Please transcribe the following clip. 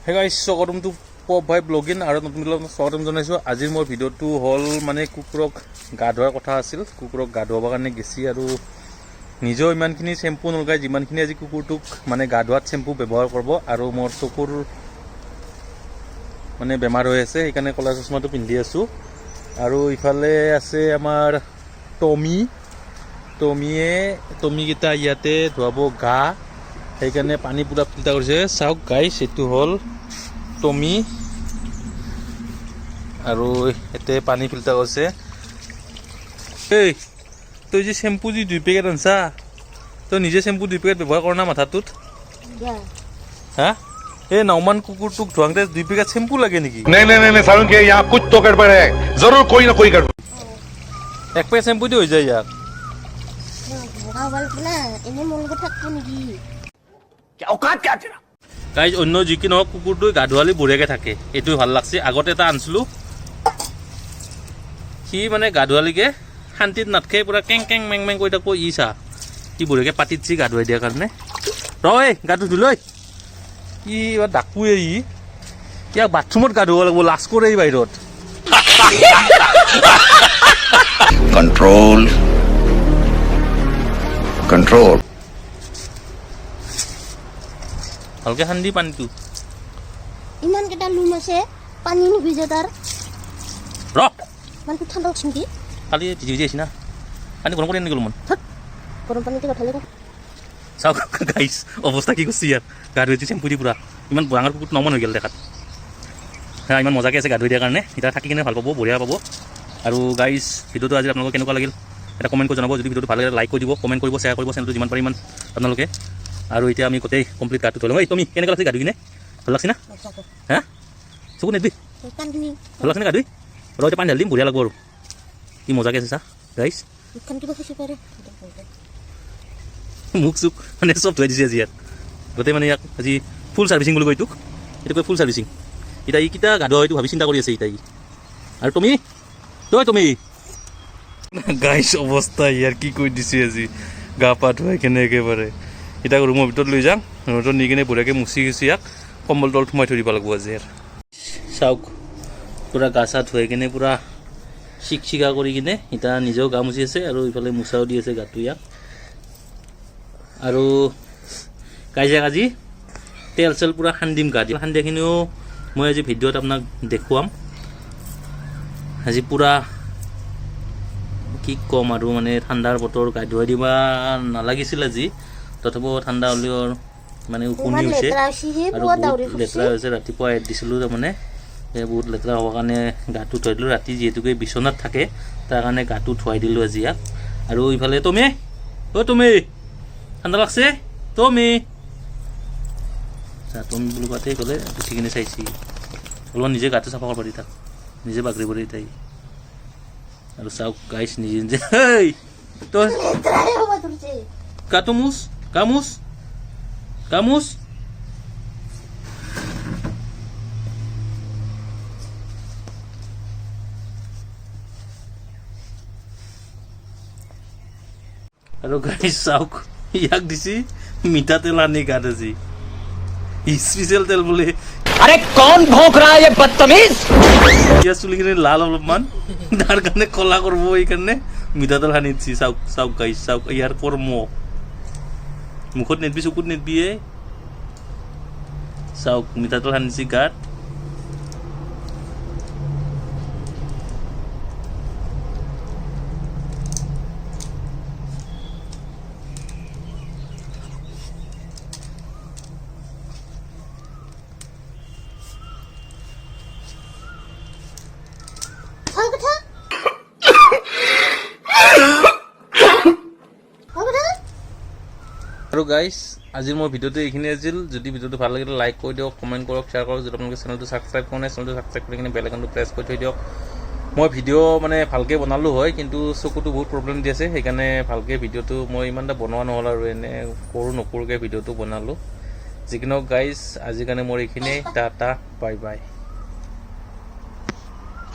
হে গাইছ, স্বাগতম টু পপ ভাই ব্লগিন আৰু নতুন ভিডিঅ'ত স্বাগতম জনাইছোঁ। আজিৰ মোৰ ভিডিঅ'টো হ'ল মানে কুকুৰক গা ধোৱাৰ কথা আছিল। কুকুৰক গা ধুৱাবৰ কাৰণে গেছি আৰু নিজেও ইমানখিনি চেম্পু নলগাই যিমানখিনি আজি কুকুৰটোক মানে গা ধোৱাত চেম্পু ব্যৱহাৰ কৰিব। আৰু মোৰ চকুৰ মানে বেমাৰ হৈ আছে, সেইকাৰণে ক'লা চশমাটো পিন্ধি আছোঁ। আৰু ইফালে আছে আমাৰ টমি। টমিয়ে টমিকেইটা ইয়াতে ধুৱাব গা, সেইকাৰণে পানী পূৰা ফিল্টাৰ কৰিছে। চাওক গাইছ, এইটো হ'ল টমি আৰু ইয়াতে পানী ফিল্টাৰ কৰিছে। এই তই যে শ্বেম্পু যি 2 পেকেট আনছা, তই নিজে শ্বেম্পু 2 পেকেট ব্যৱহাৰ কৰ না মাথাটোত? হা, এই নৌমান কুকুৰটোক ধোৱাওঁতে 2 পেকেট শ্বেম্পু লাগে নেকি? नहीं नहीं नहीं नहीं सारुण के यहाँ कुछ तो गड़बड़ है, जरूर कोई ना कोई गड़बड़। 1 পেকেট শ্বেম্পু দি হৈ যায় ইয়াক। এনে মোৰ লগত থাকিব নেকি? গাইজ, অন্য যি কি নহওক, কুকুৰটোৱে গা ধোৱালি বঢ়িয়াকৈ থাকে, এইটোৱে ভাল লাগছে। আগতে এটা আনিছিলোঁ, সি মানে গা ধোৱালিকে শান্তিত নাথাকে, পূৰা কেং কেং মেং মেং কৰি থাকব। ই চা, কি বঢ়িয়াকৈ পাতিত গা ধুৱাই দিয়াৰ কাৰণে। ৰ, এই গাটো ধুই লৈ ই এইবাৰ ডাকুৱে। ই ইয়াক বাথৰুমত গা ধুব লাগিব, লাজ কৰে ই বাহিৰত। Control, control. ভালকৈ খান্দি পানীটো। ইমান কেইটা লোম আছে, পানী নুভিজে তাৰ। ৰ। মানুহটো ঠাণ্ডা লাগছে নেকি? কালি ভিজি ভিজি আহিছে না, পানী গৰম কৰি আনি গ'লো মন। গৰম পানীতে কথা। চাওক গাইছ, অৱস্থা কি কৰিছে ইয়াত। গা ধুইছে চেম্পু দি পূৰা। ইমান ডাঙৰ কুকুৰ নমন হৈ গ'ল দেখাত। হা, ইমান মজাকৈ আছে গা ধুই দিয়াৰ কাৰণে। এতিয়া থাকি কিনে ভাল পাব, বঢ়িয়া পাব। আৰু গাইছ, ভিডিঅ'টো আজি আপোনালোকৰ কেনেকুৱা লাগিল এটা কমেণ্ট কৰি জনাব। যদি ভিডিঅ'টো ভাল লাগে, লাইক কৰি দিব, কমেণ্ট কৰিব, শ্বেয়াৰ কৰিব চেনেলটো যিমান পাৰে ইমান আপোনালোকে। আৰু এতিয়া আমি গোটেই কমপ্লিট গাটো ধুই ল'ম। এই তুমি কেনেকুৱা লাগছে গা ধুই কিনে? ভাল লাগছে না? হা, চকু নিদিবি। কাণখিনি। ভাল লাগছে নে গা ধুই? ৰ, এতিয়া পানী ঢালি দিম, বঢ়িয়া লাগব। আৰু কি মজাকৈ আছে চা গাইছ। মুখখন কিবা খাইছে পাৰে। মুখ চুখ মানে চব ধুৱাই দিছে আজি ইয়াত গোটেই। মানে ইয়াক আজি ফুল চাৰ্ভিচিং বুলি কয় এইটোক, এইটো কয় ফুল চাৰ্ভিচিং। এতিয়া ই কেতিয়া গা ধোৱা এইটো ভাবি চিন্তা কৰি আছে এতিয়া ই। আৰু তুমি তই তুমি গাইছ, অৱস্থা ইয়াৰ কি কৰি দিছে আজি গা পা ধুৱাই কেনে একেবাৰে। এতিয়া ৰুমৰ ভিতৰত লৈ যাম, ৰুমৰ ভিতৰত নি কিনে বঢ়িয়াকৈ মুচি গুচি ইয়াক কম্বল তলত সোমাই থৈ দিব লাগিব আজি। ইয়াৰ চাওক, পূৰা গা চা ধুৱাই কিনে পূৰা চিকচিকা কৰি কিনে এতিয়া নিজেও গা মুচি আছে আৰু ইফালে মোচাও দি আছে গাটো ইয়াক। আৰু গাইজাক আজি তেল চেল পূৰা খান্দিম গা দি। খান্দিয়াখিনিও মই আজি ভিডিঅ'ত আপোনাক দেখুৱাম। আজি পূৰা কি ক'ম আৰু, মানে ঠাণ্ডাৰ বতৰ, গা ধুৱাই দিব নালাগিছিল আজি, তথাপিও ঠাণ্ডা হ'লেও মানে উকনি ইমান হৈছে। লেতেৰা হৈছে সি। আৰু পুৱা বহুত দাউৰি ফুৰিছে। লেতেৰা হৈছে, ৰাতিপুৱা এড দিছিলোঁ তাৰমানে। এই বহুত লেতেৰা হোৱাৰ কাৰণে গাটো ধুৱাই দিলোঁ। ৰাতি যিহেতুকে বিচনাত থাকে, তাৰ কাৰণে গাটো ধুৱাই দিলোঁ আজি ইয়াক। আৰু ইফালে তুমি, অ' তুমি, ঠাণ্ডা লাগছে তুমি? চা, তুমি বুলি কোৱাতে গ'লে উঠি কিনে চাইছি। অলপ নিজে গাটো চাফা কৰিব দি তাক, নিজে বাগৰি পৰি তাই। আৰু চাওক গাইছ, নিজে নিজে হেই তই লেতেৰাই হ'ব ধৰিছে। গাটো মুচ, গা মুচ, গা মুচ। আৰু গাইছ চাওক, ইয়াক দিছি মিঠাতেল আনি গাত আজি, স্পেচিয়েল তেল বোলে। अरे कौन भौंक रहा है ये बदतमीज? ইয়াৰ চুলিখিনি লাল অলপমান, তাৰ কাৰণে ক'লা কৰিব, সেইকাৰণে মিঠাতেল সানি দিছি। চাওক, চাওক গাইছ, চাওক ইয়াৰ কৰ্ম। মুখত নিদিবি, চকুত নিদিবি। এ চাওক, মিঠাতেল সানিছি গাত। ভাল কথা, ভাল কথা। আৰু গাইছ, আজিৰ মোৰ ভিডিঅ'টো এইখিনি আছিল। যদি ভিডিঅ'টো ভাল লাগিলে লাইক কৰি দিয়ক, কমেণ্ট কৰক, শ্বেয়াৰ কৰক। যদি আপোনালোকে চেনেলটো ছাবস্ক্ৰাইব কৰা নাই, চেনেলটো ছাবস্ক্ৰাইব কৰি কিনে বেল আইকনটো প্ৰেছ কৰি থৈ দিয়ক। মই ভিডিঅ' মানে ভালকৈ বনালোঁ হয়, কিন্তু চকুটো বহুত প্ৰব্লেম দি আছে, সেইকাৰণে ভালকৈ ভিডিঅ'টো মই ইমান এটা বনোৱা নহ'ল আৰু এনে কৰোঁ নকৰোঁকৈ ভিডিঅ'টো বনালোঁ। যিকি নহওক গাইছ, আজিৰ কাৰণে মোৰ এইখিনিয়ে। Tata, bye bye.